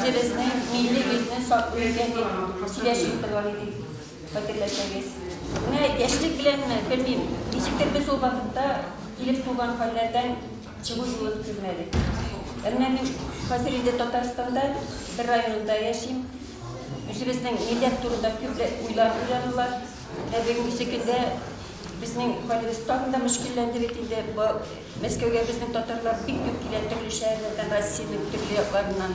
Үзебезнең милли йөзне саклый икән дип сөйләшеп торган идек, хәтерләсәгез. Менә яшьлек беләнме, белмим, ничектер без ул вакытта килеп туган хәлләрдән чыгу юлын күрмәдек. Ә менә мин хәзер инде Татарстанда бер районында яшим. Үзебезнең милләт турында күп уйлар уйланыла. Менә бүгенгесе көндә безнең хәлебез тагын да мөшкелләнде бит инде. Мәскәүгә безнең татарлар бик күп килә, төрле шәһәрләрдән, Россиянең төрле якларыннан.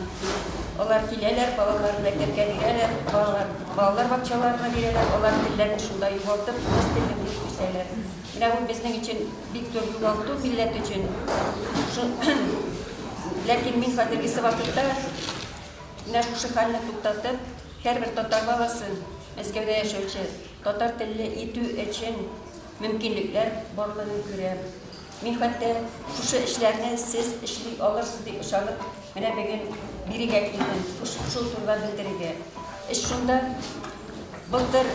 Алар киләләр, балаларын мәктәпкә бирәләр, балалар балалар бакчаларына бирәләр, алар телләрен шунда югалтып, урыс телле булып үсәләр. Менә бу безнең өчен бик зур югалту, милләт өчен. Ләкин мин хәзергесе вакытта менә шушы хәлне туктатып, һәрбер татар баласын Мәскәүдә яшәүче татар телле итү өчен мөмкинлекләр барлыгын күрәм. Мин хәтта шушы эшләрне сез эшли алырсыз дип ышанып, менә бүген бирегә килдем, шул турыда белдерергә. Эш шунда, былтыр,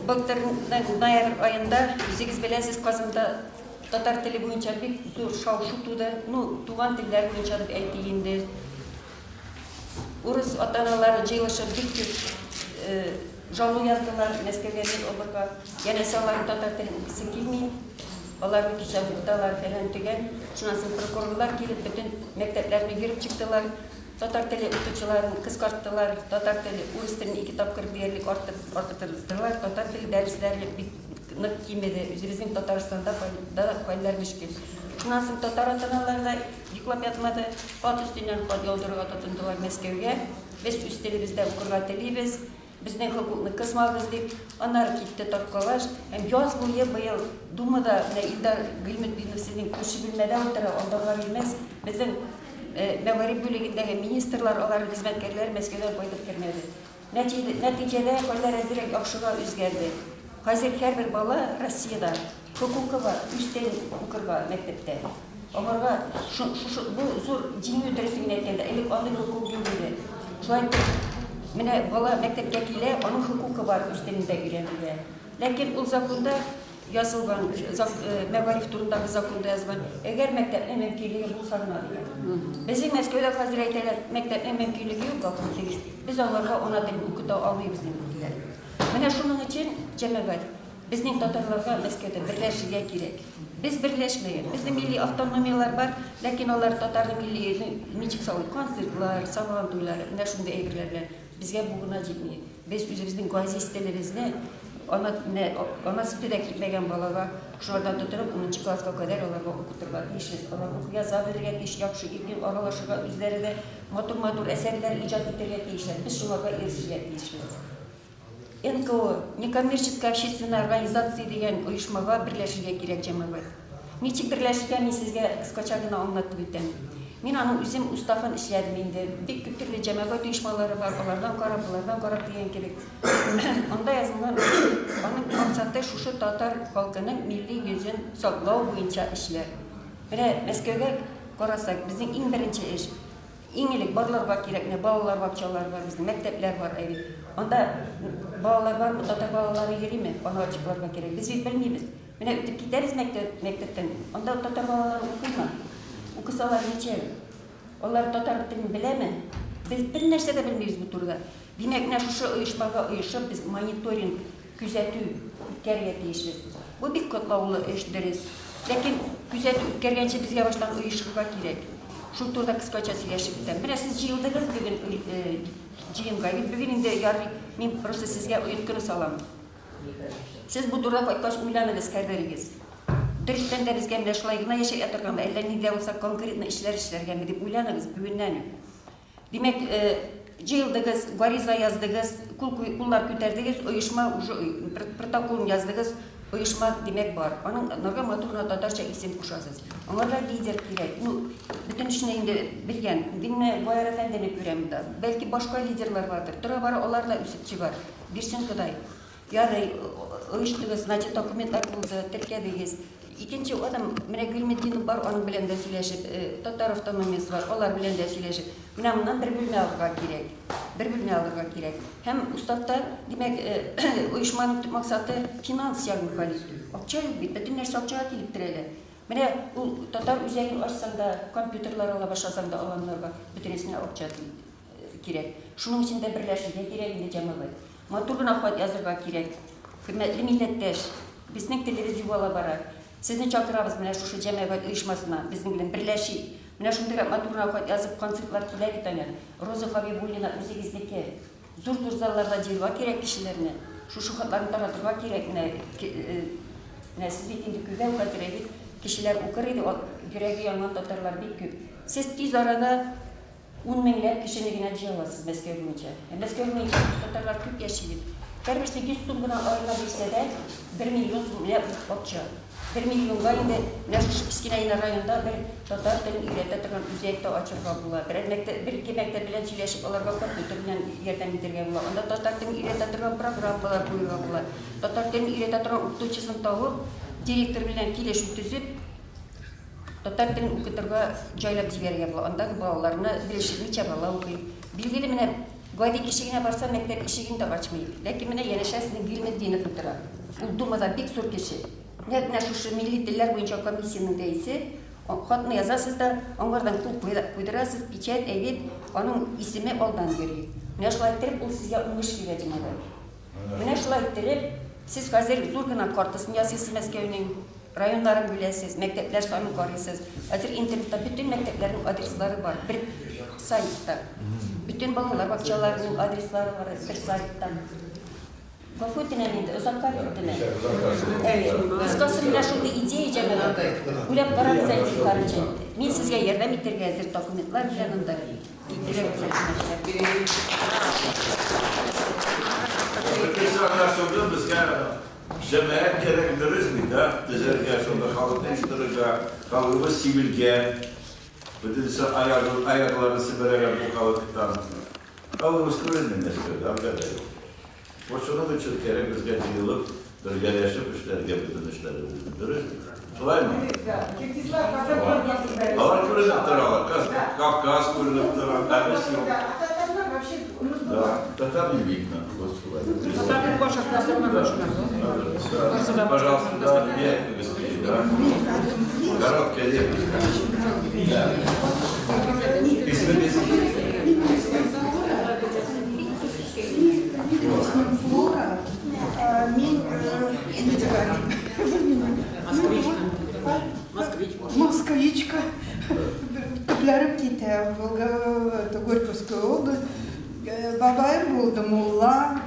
былтырның ноябрь аенда, үзегез беләсез, Казанда татар теле буенча бик зур шау-шу туды. Ну, туган телләр буенча дип әйтик инде. Урыс ата-аналары җыелышып бик күп жалу яздылар Мәскәүгә медобрга. Янәсе аларның татар телен укыйсы килми. Аларны кичә укыталар, фәлән төгән. Шуннан соң прокурорлар килеп бөтен мәктәпләрне йөреп чыктылар. Татар теле укытучыларын кыскарттылар. Татар теле, урыс телен ике тапкыр диярлек артып, арттырдылар. Татар теле дәресләре бик нык кимеде. Үзебезнең Татарстанда да хәлләр мөшкел. Шуннан соң татар ата-аналары да Йоклап ятмады. Хат өстеннән хат яудырырга тотындылар Мәскәүгә. Без үз телебездә укырга телибез. Безнең хокукны кысмагыз, дип. Аннары китте тарткалаш. Һәм яз буе быел Думада, менә Илдар Гыйльметдинов сезнең күрше бүлмәдә утыра, алдарга бирмәс. Безнең мәгариф бүлегендәге министрлар, аларның хезмәткәрләре Мәскәүдән кайтып кермәде. Нәтиҗәдә хәлләр әзрәк яхшыга үзгәрде. Хәзер һәрбер бала Россиядә хокукы бар үз телен укырга мәктәптә. Аңарга шушы бу зур җиңү, дөресен генә әйткәндә, элек андый хокук юк иде. Шулай итеп, менә бала мәктәпкә килә, аның хокукы бар үз телендә өйрәнергә. Ләкин ул законда язылган, мәгариф турындагы законда язылган, әгәр мәктәпнең мөмкинлеге булса гына дигән. Безнең Мәскәүдә хәзер әйтәләр, мәктәпнең мөмкинлеге юк, гафу итегез, без аларга ана телен укыта алмыйбыз диделәр. Менә шуның өчен, җәмәгать, безнең татарларга Мәскәүдә берләшергә кирәк. Без берләшмәгән. Безнең милли автономияләр бар, ләкин алар татарның милли йөзен ничек саклый? Концертлар, Сабан туйлары, менә шундый әйберләр белән. Безгә бу гына җитми. Без үзебезнең газиз телебезне ана менә ана сөте дә кипмәгән балага шулардан тотынып унынчы класска кадәр аларга укытырга тиешбез. Алар укый яза белергә тиеш, яхшы иркен аралашырга, үзләре дә матур-матур әсәрләр иҗат итәргә тиешләр. Без шуларга ирешергә тиешбез. НКО, некоммерческая общественная организация дигән оешмага берләшергә кирәк, җәмәгать. Ничек берләшергә, мин сезгә кыскача гына аңлатып үтәм. Мин аның үзем уставын эшләдем инде. Бик күп төрле җәмәгать оешмалары бар, алардан карап, болардан карап дигән кебек. Анда язылган, аның максаты шушы татар халкының милли йөзен саклау буенча эшләр. Менә Мәскәүгә карасак, безнең иң беренче эш, иң элек барларга кирәк, менә балалар бакчалары бар безнең, мәктәпләр бар, әй бит. Анда балалар бармы, татар балалары йөриме, аны ачыкларга кирәк. Без бит белмибез. Менә үтеп китәбез мәктәп, мәктәптән. Анда татар балалары укыймы? Укысалар ничәү? Алар татар телен беләме? Без бер нәрсә дә белмибез бу турыда. Димәк, менә шушы оешмага оешып, без мониторинг, күзәтү үткәрергә тиешбез. Бу бик катлаулы эш, дөрес. Ләкин күзәтү үткәргәнче безгә баштан оешырга кирәк. Шул турыда кыскача сөйләшеп үтәм. Менә сез җыелдыгыз бүген җыенга. Бүген инде ярый, мин просто сезгә оеткыны салам. Сез бу турыда кайткач уйланыгыз һәрберегез. Дөрестән дә безгә менә шулай гына яшәргә торганмы, әллә ни дә булса конкретно эшләр эшләргәме дип уйланыгыз бүгеннән үк. Димәк, җыелдыгыз, гариза яздыгыз, кул куллар күтәрдегез, оешма уже протоколын яздыгыз, оешма димәк бар. Аның анарга матур гына татарча исем кушасыз. Аңарга лидер кирәк. Ну, бөтен эшне инде белгән. Мин менә Баяр әфәндене күрәм монда. Бәлки башка лидерлар бардыр. Тора-бара алар да үсеп чыгар. Бирсен Ходай. Ярый, оештыгыз, значит, документлар булды, теркәдегез. Икенче адым, менә Гыйльметдинов бар, аның белән дә сөйләшеп, татар автономиясе бар, алар белән дә сөйләшеп. Менә моннан бер бүлмә алырга кирәк. Бер бүлмә алырга кирәк. Һәм уставта, димәк, оешманың төп максаты финанс ягын хәл итү. Акча юк бит, бөтен нәрсә акчага килеп терәлә. Менә ул татар үзәген ачсаң да, компьютерлар ала башласаң да аланнарга, бөтенесенә акча. кирәк. Шуның өчен дә берләшергә кирәк инде, җәмәгать. Матур гына хат язырга кирәк. Хөрмәтле милләттәш, безнең телебез югала бара. Сезне чакырабыз менә шушы җәмәгать оешмасына, безнең белән берләшик. Менә шундыйрак матур гына хат язып, концертлар килә бит әнә. Роза Хабибуллина үзегезнеке. Зур-зур залларда җыерга кирәк кешеләрне. Шушы хатларны таратырга кирәк. Менә менә сез бит инде күбәү хәзер әйбит. Кешеләр укыр иде, йөрәге янган татарлар бик күп. Сез тиз арада ун меңләп кешене генә җыя аласыз Мәскәү буенча. Ә Мәскәү буенча татарлар күп яши бит. Һәрберсе 100 сум гына аена бирсә дә, бер миллион сум менә акча. Бер миллионга инде менә шушы кечкенә генә районда бер татар телен өйрәтә торган үзәк тә ачырга була. Берәр мәктәп, бер-ике мәктәп белән сөйләшеп, аларга компьютер белән ярдәм итәргә була. Анда татар телен өйрәтә торган программалар куерга була. Татар телен өйрәтә торган укытучысын табып, директор белән килешү төзеп, Татар телен укытырга җайлап җибәрергә була. Андагы балаларны белешеп, ничә бала укый. Билгеле, менә гади кеше генә барса, мәктәп ишеген дә ачмый. Ләкин менә янәшәсендә Гыйльметдинов утыра. Ул Думада бик зур кеше. Нәкъ менә шушы милли телләр буенча комиссиянең рәисе. Хатны язасыз да, аңардан кул куйдырасыз, печать, әйбит, аның исеме алдан йөри. Менә шулай иттереп, ул сезгә уңыш бирә, җәмәгать. Менә шулай иттереп, сез хәзер зур гына картасын ясыйсыз Мәскәүнең. Районнарын бүләсез, мәктәпләр санын карыйсыз. Хәзер интернетта бөтен мәктәпләрнең адреслары бар, бер сайтта. Бөтен балалар бакчаларының адреслары бар, бер сайтта. Гафу үтенәм инде, озакка киттеме? Әйе. Кыскасы, менә шундый идея, җәмәгать. Уйлап карагыз әле, зинһар өчен. Мин сезгә ярдәм итәргә әзер документлар белән анда. Бөтенесе аңлашылды, безгә җәмәгать кирәк, дөрес бит, да? Төзәргә, шунда халыкны оештырырга, халыгыбыз сибелгән, бөтенесе аякларын себерәләр бу халыктан. Халыгыбыз күренми Мәскәүдә, анда да юк. Вот шуның өчен кирәк безгә җыелып, бергәләшеп эшләргә бөтен эшләребезне. Дөрес бит? Шулаймы? Киргизлар, казаклар Алар күренеп торалар. Кавказ күренеп тора, ә без юк. А татарлар вообще Да, татар не видно. Вот шулай. Татарның баш Да, пожалуйста, да, да. Короткая реплика. Да. Исемегез? Флора, мин Москвичка. Москвичка. Төпләрем китә, Горьковская область. Бабаем булды мулла.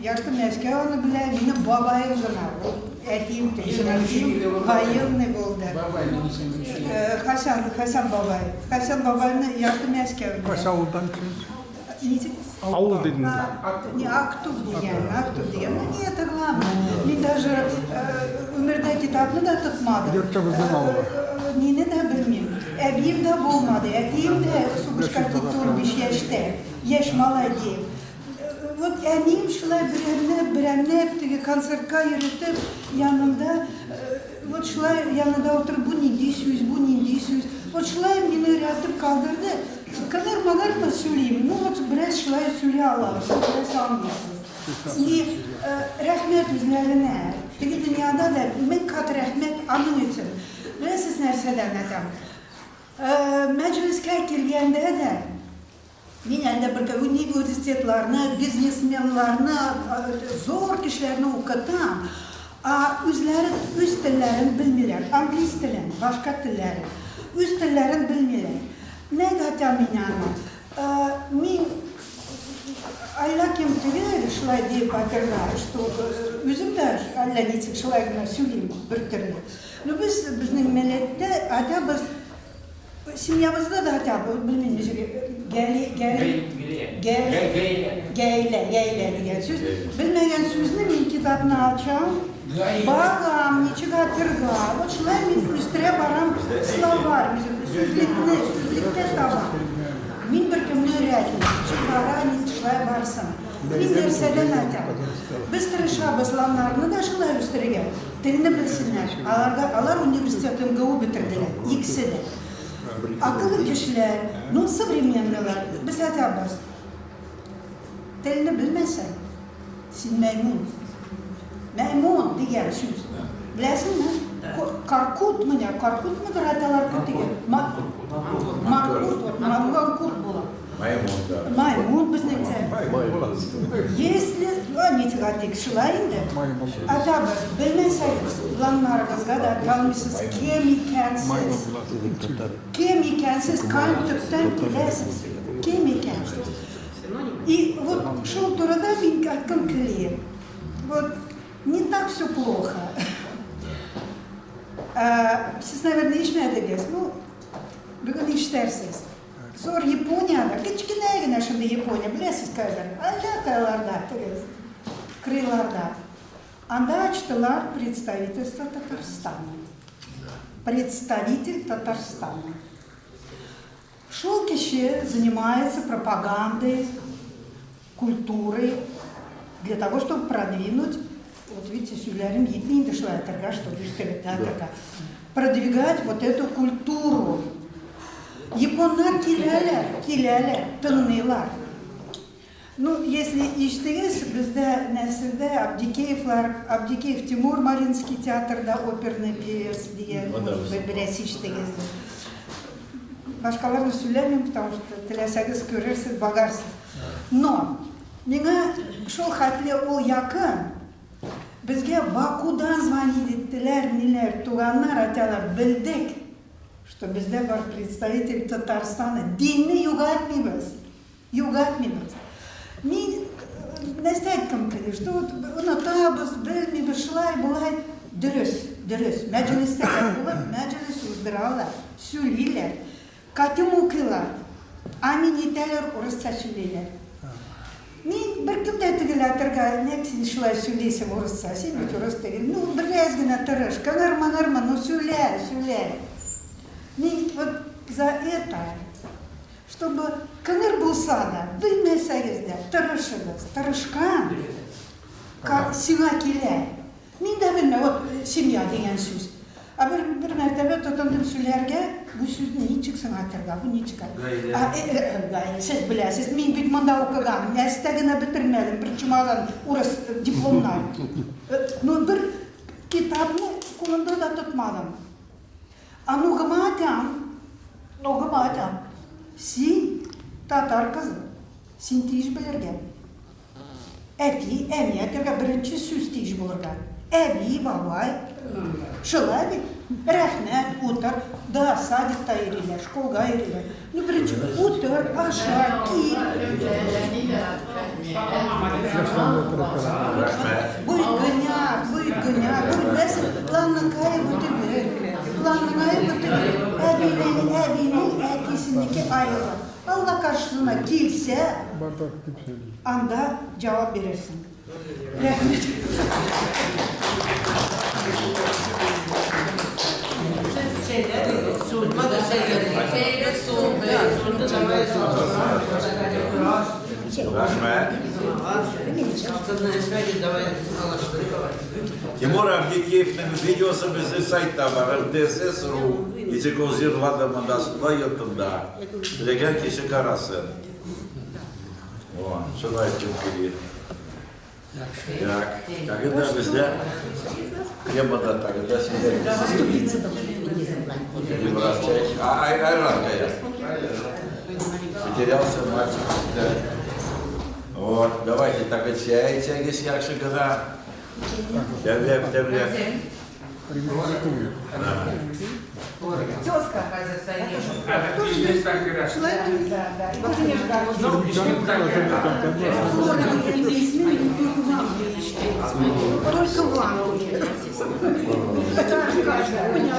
Ярты Мәскәү аны белә, минем бабаем гына. Ул әтием түгел, әтием военный булды. Хасан, Хасан бабай. Хасан бабайны ярты Мәскәү белә. Кайсы авылдан кем? Ничек? Авыл дидем. Не, Актүк дигән, Актүк дигән. Ну, не, это главное. Мин даже өмердә китапны да тотмадым. Йортыбызның авылы. Мине дә белмим. Әбием дә булмады. Әтием дә сугышка китте 15 яшьтә. Яшь малай диеп. Вот әнием шулай берәмләп, берәмләп теге концертка йөретеп, янында, вот шулай янында утырып, бу нинди сүз, бу нинди сүз. Вот шулай мине өйрәтеп калдырды. Кадәр-мадәрме сөйлим, ну вот бераз шулай сөйли алам, сез бераз аңлыйсыз. И рәхмәт үзләренә. Теге дөньяда да мең кат рәхмәт аның өчен. Беләсез нәрсәдән әйтәм? Мәҗлескә килгәндә дә мин әллә бер университетларны, бизнесменларны, зур кешеләрне укытам, а үзләре үз телләрен белмиләр, английс телен, башка телләрен. Үз телләрен белмиләр. Нәгә әйтәм мин аны? Мин әллә кем түгел, шулай диеп әйтергә, что үзем дә әллә ничек шулай гына сөйлим бер төрле. Но без безнең милләттә әйтәбез, семьябызда да хотя бы, белмим ничек, гәли, гәли, гәли, гаилә, гаилә дигән сүз. Белмәгән сүзне мин китапны ачам, багам, ничек атырга. Вот шулай мин үстерә барам словарь үзем, сүзлекне, сүзлектә табам. Мин беркемне өйрәтмим, ничек бара, ничек шулай барсын. Мин нәрсәдән әйтәм? Без тырышабыз ланнарны да шулай үстерергә, телне белсеннәр. Аларга, алар университет МГУ бетерделәр, икесе дә. Акыллы кешеләр, ну, современныйлар. Без әйтәбез, телне белмәсәң, син мәймүн. Мәймүн дигән сүз. Беләсеңме? Каркут менә, каркутмыдыр әйтәләр дигән. Маккут, вот, манкурт була. Маймун да. Маймун безнеңчә. Если, ничек әйтик, шулай инде. Атабыз, белмәсәгез, планнарыгызга да ата алмыйсыз, кем икәнсез. Кем икәнсез, кай төптән киләсез, кем икәнсез. И вот шул турыда мин әйткем килә. Вот не так все плохо. Сез, наверное, ишетмәдегез. Ну, бүген ишетерсез. Зур Япониядә, кечкенә генә шундый Япония, беләсез кайда? Әллә кайларда, теге кырыйларда. Анда ачтылар представительство Татарстана. Представитель Татарстана. Шул кеше занимается пропагандой культуры для того, чтобы продвинуть, вот видите, сөйләрем җитми инде шулай әйтергә, что үстереп, продвигать вот эту культуру. Японнар киләләр, киләләр, тыңлыйлар. Ну, если ишеттегез, бездә нәселдә Абдикеевлар, Абдикеев Тимур Мариинский театрда оперный певец дигән, бераз ишеттегез. Башкаларны сөйләмим, потому что теләсәгез күрерсез, багарсыз. Но миңа шул хәтле ул якын, безгә Бакудан звонить иттеләр, ниләр, туганнар айталар, белдек, что бездә бар представитель Татарстана. Динне югалтмыйбыз. Югалтмыйбыз. Мин нәрсә әйткем килә, что вот онытабыз, белмибез, шулай, болай. Дөрес, дөрес. Мәҗлестә булып, мәҗлес уздыралар, сөйлиләр. Катым укыйлар. Амин итәләр, урысча сөйлиләр. Мин бер кем дә түгел әйтергә, ник син шулай сөйлисең урысча, син бит урыс түгел. Ну, бераз генә тырыш, кыңыр-мыңырмы, ну сөйлә, сөйлә. Мин вот за это, чтобы кыңыр булса да, белмәсәгез дә, тырышыгыз, тырышкан, сиңа килә. Мин дә белмәм, вот семья дигән сүз. Ә бер мәртәбә тотындым сөйләргә, бу сүзне ничек соң әйтергә, бу ничек? Гаилә. Сез беләсез, мин бит монда укыган, нәрсә генә бетермәдем, бер чемодан урыс дипломнар. Ну, бер китапны кулымда да тотмадым. Оныгыма әйтәм, оныгыма әйтәм, син татар кызы, син тиеш белергә. Әти, әни әйтергә беренче сүз тиеш булырга. Әби, бабай, шулай бит. Рәхмәт, утыр. Да, садикта йөриләр, школга йөриләр. Ну, беренче утыр, аша, ки. Рәхмәт. Бу гөнаһ, бу гөнаһ, бу нәрсә планның гаебе түгел. Планның гаебе түгел. Әбинең, әбинең әтисенеке аеры. Алла каршысына килсә, анда җавап бирерсең. Рәхмәт. Şeyler, soğutma da şeyler, soğutma, Рәхмәт. Тимур Абдикеевның видеосы безнең сайтта бар, МТС.ру. Ничек ул җырлады монда, шулай йортында. Теләгән кеше карасын. О, шулай кем килә. Так, тогда бездә темада тогда сөйләрбез. Бераз чәй. Айран кая? Потерялся мальчик. Да. Вот, давайте так чәй эчәгез яхшы гына. Тәмләп, тәмләп. Тезка. Шулай да, да. Тоже не ждали. Только вам. Только вам. Это у меня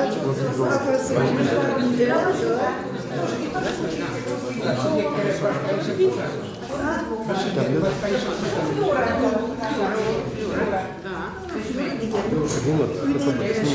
Булат.